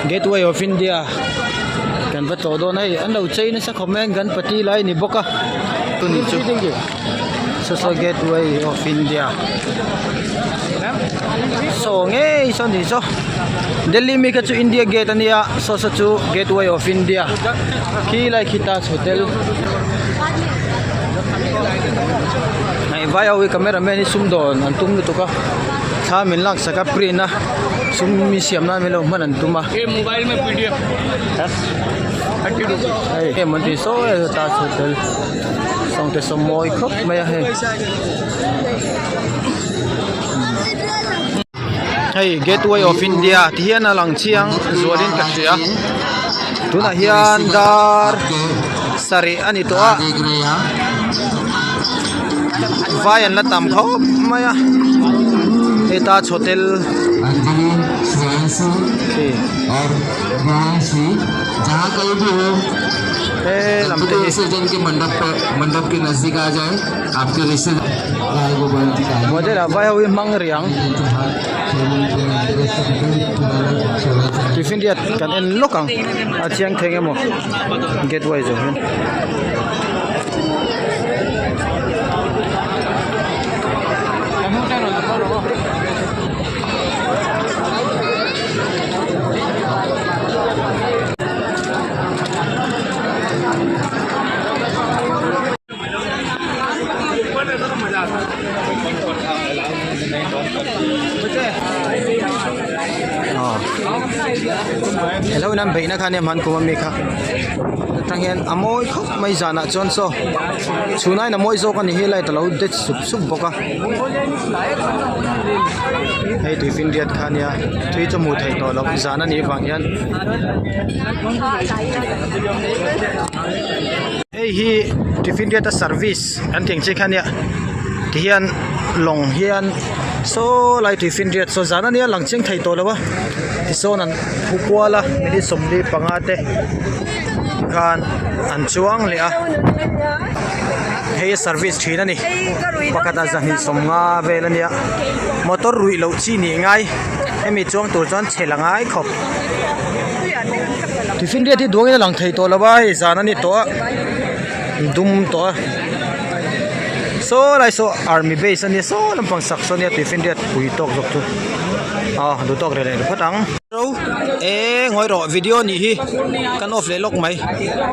Gateway of India kan va tlawh dawn a hei an lo chei nasa khawp mai a Ganpati lai a ni bawk a tuni chu saw saw Gateway of India saw ngei saw ni saw Delhi mi kha chu India Gate a nia saw saw chu Gateway of India khi lai khi Taj Hotel hei vai ho hi camera man hi sumdawn an tum lutuk a thla min lak sak a print a sum mi siam nan min lo hman an tum a hei em an tih sawi a Taj Hotel sawngte saw mawi khawp mai a hei hei Gateway of India ti hian a lang chiang zualin ka hria tunah hian dar sarih a ni tawh a vai an la tam khawp mai a hei Taj Hotel he lam te hi. Model ah vai ho hi hmang riang tuifinriat kan en lawk ang a chiang thei emaw gateway zawh hian. Hello in an beihna kha ania hman kum ami kha atang hian a mawi khawp mai zanah chuan saw chhunah hian a mawi zawk ani hi light alo de sup sup bawk a hei tuifinriat kha ania tui chu hmuh theih tawh loh zan anih vang hian. Hei hi tuifinriat a service an tih ang chi kha ania tihian lawng hian saw lai tuifinriat saw zan ania lang chiang thei tawh lo a tisawn an phu kual a minute 45 te khan an chuang leh a hei a service thin a ni pakhat ah 250 vel ania motor ruih loh chi nih ngai hemi chuang tur chuan chhe la ngai khawp. Tuifinriat hi duangin a lang thei tawh lo a hei zan a ni tawh a dum tawh a saw lai saw army base a nia saw lampang sak saw nia tuifinriat pui tawk zawk chu aw duh tawk reh leh phawt ang. Ro e ngawi rawh video nih hi kan off leh lawk mai.